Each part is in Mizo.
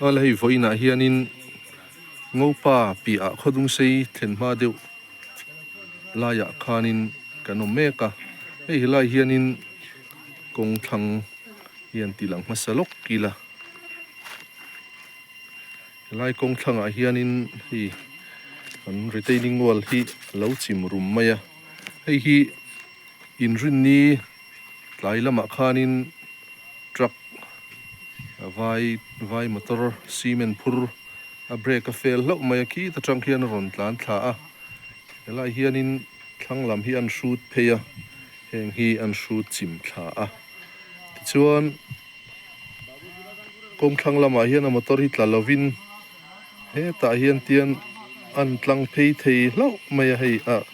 Awle hei vawiinah hianin Ngopa piahah khawdungsei thlen hma deuh laiah khanin kan awm mek a, hei helai hianin kawng thlang hian tih lang hmasa lawk ila helai kawng thlangah hianin hei an retaining wall hi a lo chim rum mai a, hei hi inrinni tlai lamah khanin truck vai vai motor cement phur a brake a fail hlauh mai a khit atang khian a rawn tlan thla a helai hianin thlang lam hi an hrut phei a heng hi an hrut chim thla a tichuan kawng thlang lamah hian a motor hi tla lovin hetah hian tian an tlang phei thei hlauh mai a hei ah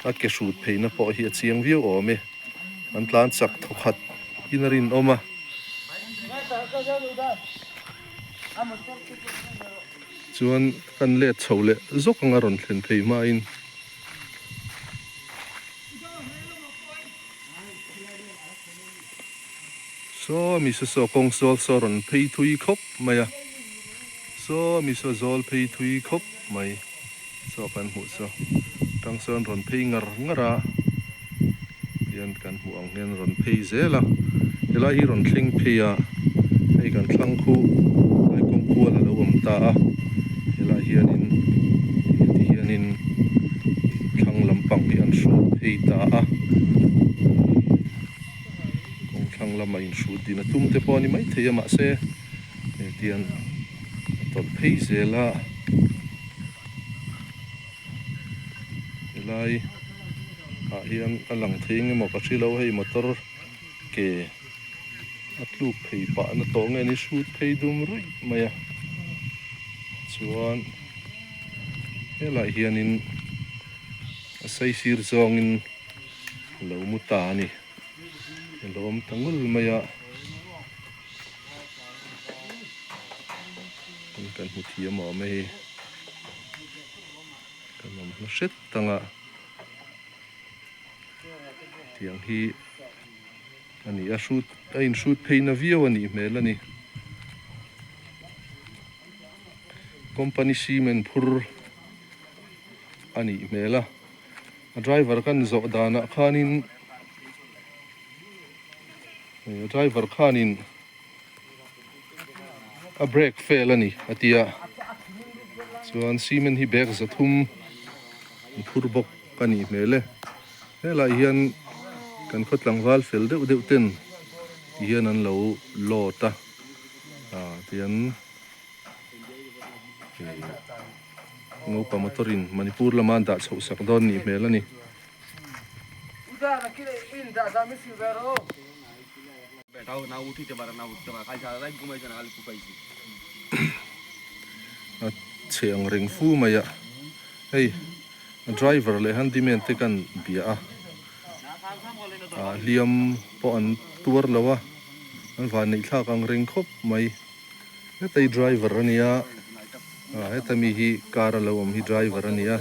a ke hrut pheina pawh hi a chiang viau awm e. An tlan chak thawkhat in a rinawm a. Chuan kan let chho leh zawk anga rawn thlen phei hmain. Saw mi saw saw kawng sawl saw rawn phei thui khawp mai a. Saw mi saw zawl phei thui khawp mai. Saw kan hmuh chu tang sawn rawn phei ngar ngar a tihian kan hmuh ang hian rawn phei zel a helai hi rawn thleng phei a hei kan thlang khu helai kawng kual a lo awm ta a helai hianin ti hianin thlang lampang hi an hrut phei ta a kawng thlang lama inhrut din a tum te pawh a ni maithei a mahse. Hetiang a tawlh phei zel a helai ah hian a lang thei eng emaw ka hre lo hei motor ke a tluk phei pah na tawh nge ni hrut phei dum ruih mai a chuan helaiah hianin a saisir zawngin a lo mu ta a ni a lo awm ta ngul mai a. Kan hmu thiam awm e hei kan awm hla hret ang a tiang hi a ni a hrut a in hrut phei na viau a nih hmel a ni company cement phur a nih hmel a a driver kan zawh danah khanin. Driver khanin a brake fail a ni a ti a chuan cement hi bag zathum an phur bawk a nih hmel e helaiah hian kan khaw tlangval fel deuh deuh ten ti hian an lo load a ah tian ih naupang motor in Manipur lama an dah chhoh sak dawn nih hmel a ni. A chhe ang reng fu mai a hei a driver leh handyman te kan bia a ah hliam pawh an tuar lo a an vanneih thlak ang reng khawp mai. Heta hi driver a nia ah heta mi hi car a lo awm hi driver a nia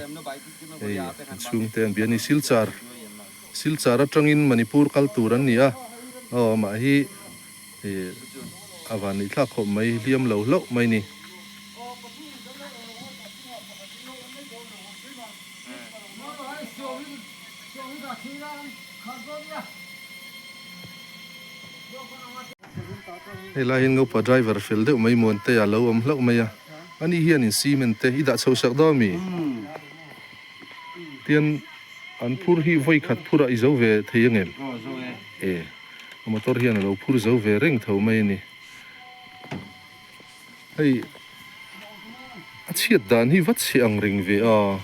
hei an chhungte an bia a ni Silchar Silchar atangin Manipur kal tur an ni a aw amah hi ih a van nih thlak khawp mai hliam lo hlauh mai a ni. Helai hian ngopa driver fel deuh mai Muantea a lo awm hlauh mai a, ani hianin cement te i dah chho sak dawn mi? Tian an phur hi vawi khat phur ah i zo ve thei angem? E, a motor hian a lo phur zo ve reng tho mai a ni. Hei a chhiat dan hi va chhe ang reng ve a,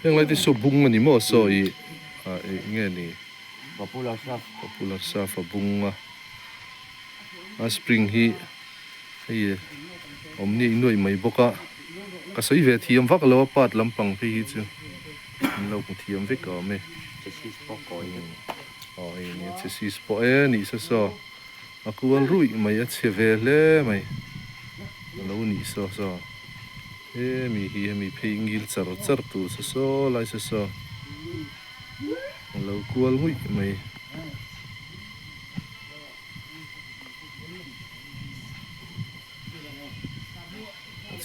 heng lai te saw bung a ni maw saw i ah eng nge ni? Popular Saf. Popular Saf a bung a, a spring hi hei awm ni nuaih mai bawk a, ka sawi ve thiam vak lo a part lampang phei hi chu an lo hmu thiam vek awm e. Chassis pawh kawi deuh. Aw hei nia chassis pawh e nih sa saw a kual ruih mai a chhe ve hle mai a lo nih saw saw hemi hi hemi phei ngil char char tur sa saw lai sa saw. A lo kual nguih mai.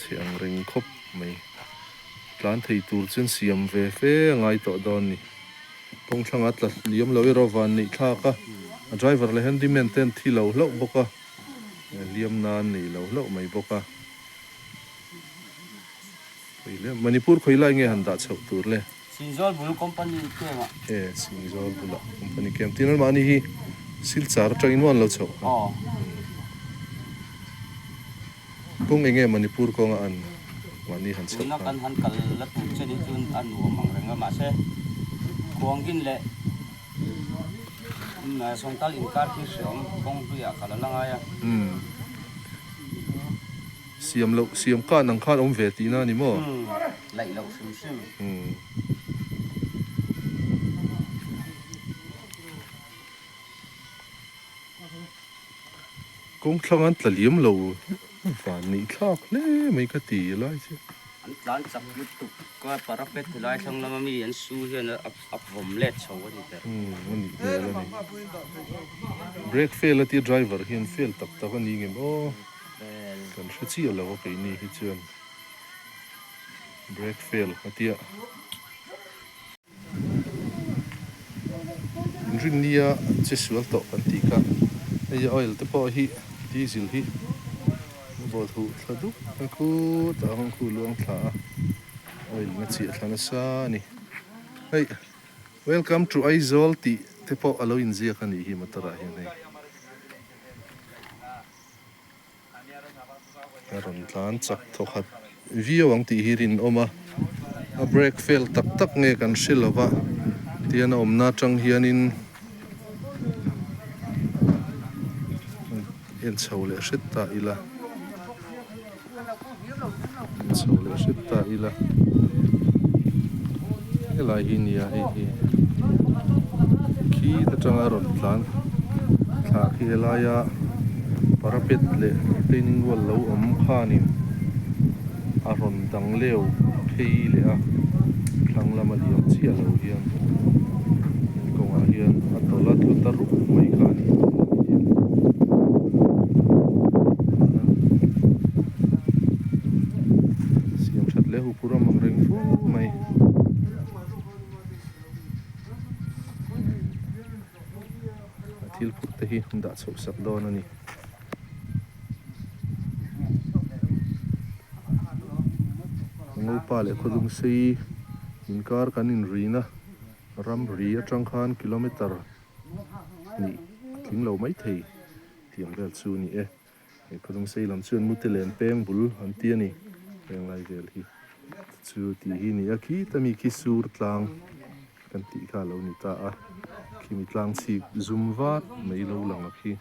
Chhe ang reng khawp mai. Tlan thei tur chuan siam ve fe a ngai tawh dawn ni. Kawng thlangah tla liam lo erawh van neih thlak a, a driver leh handyman te an thi lo hlauh bawk a, hliam nan nei lo hlauh mai bawk a. Manipur khawi lai nge han dah chhoh tur le? Singzawl bul company camp ah. E, Singzawl bulah company camp tin anmahni hi Silchar atangin maw an lo chhoh kha? Aw. Kawng enge Manipur kawnga an mahni han chhoh khan? Tuna kan han kal la tur che ni chuan a nuam ang reng a, mahse Khuangin leh Sawngtal inkar khi hreawm kawng hluiah kal a la ngai a. Umm. Siam loh, siam khan ang khan awm ve tihna a ni maw? Umm, laih loh hrim hrim. Umm. Kawng thlang an tla liam lo van nih thlak hle mai ka ti lai chu. An tlan chak lutuk a, parapet helai thlang lama mi an su hian a vawm let chho a ni ber. Umm a nih hmel a ni. Brake fail a tia driver hian fail tak tak a ni ngem aw. Kan hre chiah lo a keini hi chuan brake fail a tia. Inrinnia che sual tawh kan tih kha hei oil te pawh hi diesel hi a bawt huh thla dup a khutah a hawng khu luang thla a oil na chiah thla nasa a ni hei welcome to Aizawl tih te pawh a lo inziak a nih hi motor ah hian hei. A rawn tlan chak thawkhat viau ang tih hi rinawm a, a brake fail tak tak nge kan hre lo va, tian a awmna atang hianin en chho leh hret ta ila, en chho leh hret ta ila, helai hi nia hei hi khi atanga a rawn tlan thla khi helaia parapet leh retaining wall lo awm khanin a rawn dang leu phei leh a thlang lama liam chiah lo hian kawngah hian a tawlh a tlu ta rup mai kha a ni. Siam that leh huphur a mang reng fu mai. A thil phurh te hi an dah chhoh sak dawn a ni. Ngopa leh khawdung sei inkar kan inrina ramri atang khan kilometer hnih a tling lo maithei tih ang vel chu a ni e. He khawdung sei lam chuan mute len peng bul an ti a ni heng lai vel hi chu tih hi a ni a khita mi khi sur tlang kan tih kha a lo ni ta a khimi tlang chhip zum vat mai lo lang a khi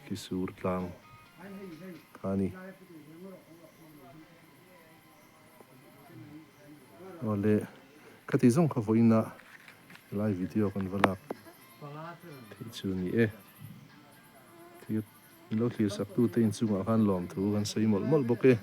khi sur tlang kha a ni. Awle khati zawng kha vawiin a helai video kan va lak theih chu a ni e. Thil min lo thlir sak tute inchungah khan lawmthu kan sawi mawlh mawlh bawk e.